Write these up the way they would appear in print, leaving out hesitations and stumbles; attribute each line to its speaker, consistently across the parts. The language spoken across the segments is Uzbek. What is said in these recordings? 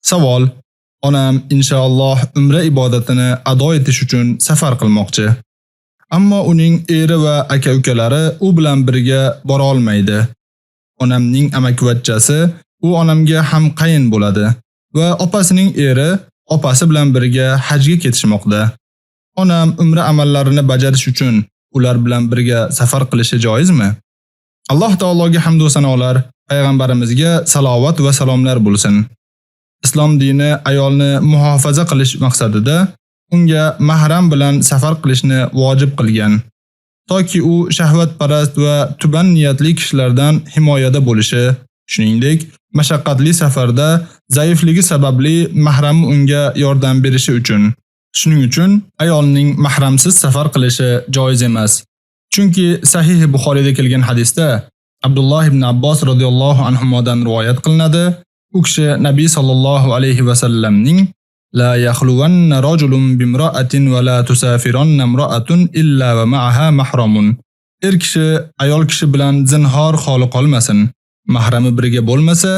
Speaker 1: Savol: Onam inshaalloh umra ibodatini ado etish uchun safar qilmoqchi. Ammo uning eri va aka-ukalari u bilan birga bora olmaydi. Onamning amakivachchasi u onamga ham qayin bo'ladi va opasining eri opasi bilan birga hajga ketishmoqda. Onam umra amallarini bajarish uchun ular bilan birga safar qilishi joizmi? Alloh taologa hamd va sanolar, payg'ambarimizga salovat va salomlar bo'lsin. Islom dini ayolni muhofaza qilish maqsadida unga mahram bilan safar qilishni vojib qilgan, toki u shahvatparast va tuban niyatli kishilardan himoyada bo'lishi, shuningdek, mashaqqatli safarda zaifligi sababli mahrami unga yordam berishi uchun. Shuning uchun ayolning mahramsiz safar qilishi joiz emas. Chunki Sahih Buxoriyda kelgan hadisda Abdulloh ibn Abbos radhiyallohu anhumodan rivoyat qilinadi. U kishi Nabiy sallallohu alayhi va sallamning la yakhluwanna rajulun bimra'atin va la tusafiranna imra'atun illa va ma'aha mahramun. Er kishi ayol kishi bilan zinhor xoli qolmasin. Mahrami birga bo'lmasa,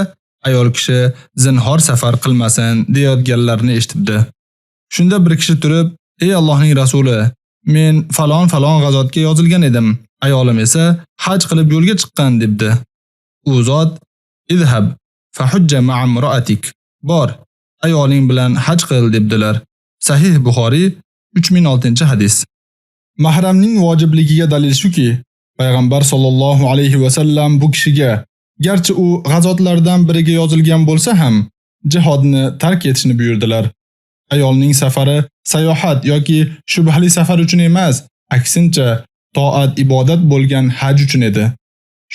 Speaker 1: ayol kishi zinhor safar qilmasin deyotganlarini eshitibdi. Shunda bir kishi turib, "Ey Allohning rasuli, men falon falon g'azotga yozilgan edim. Ayolim esa haj qilib yo'lga chiqqan" debdi. U zot, "Idhab fahujja ma'a imra'atik." Bor, ayoling bilan haj qil debdilar. Sahih Buxoriy 3006-hadis. Mahramning vojibligiga dalil shuki, payg'ambar sollallohu alayhi va sallam bu kishiga, garchi u g'azotlardan biriga yozilgan bo'lsa ham, jihodni tark etishni buyurdilar. Ayolning safari sayohat yoki shubhali safar uchun emas, aksincha toat ibodat bo'lgan haj uchun edi.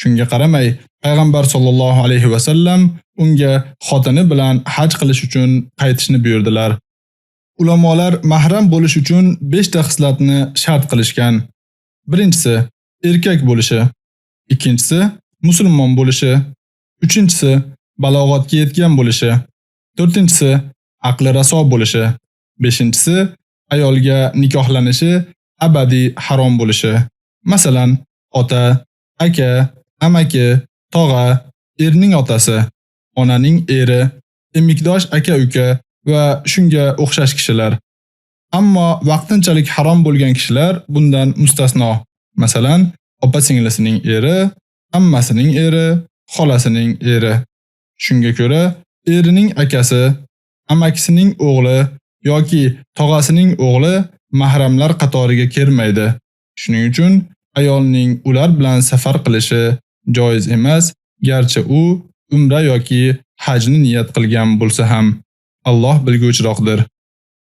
Speaker 1: Shunga qaramay, payg'ambar sollallohu alayhi va sallam unga xotini bilan haj qilish uchun qaytishni buyurdilar. Ulamolar mahram bo'lish uchun 5 ta xislatni shart qilishgan. Birinchisi, erkak bo'lishi. Ikkinchisi, musulmon bo'lishi. Uchinchisi, balog'atga yetgan bo'lishi. To'rtinchisi, aqli raso bo'lishi. Beshinchisi, ayolga nikohlanishi abadiy harom bo'lishi. Masalan, ota, aka, amaki, tog'a, erning otasi, onaning eri, emikdosh aka-uka va shunga o'xshash kishilar. Ammo vaqtinchalik harom bo'lgan kishilar bundan mustasno. Masalan, opa-singlisining eri, ammasining eri, xolasining eri. Shunga ko'ra, erining akasi, amakisining o'g'li yoki tog'asining o'g'li mahramlar qatoriga kirmaydi. Shuning uchun ayolning ular bilan safar qilishi joiz emas, garchi u umra yoki hajni niyat qilgan bo'lsa ham. Alloh bilguvchiroqdir.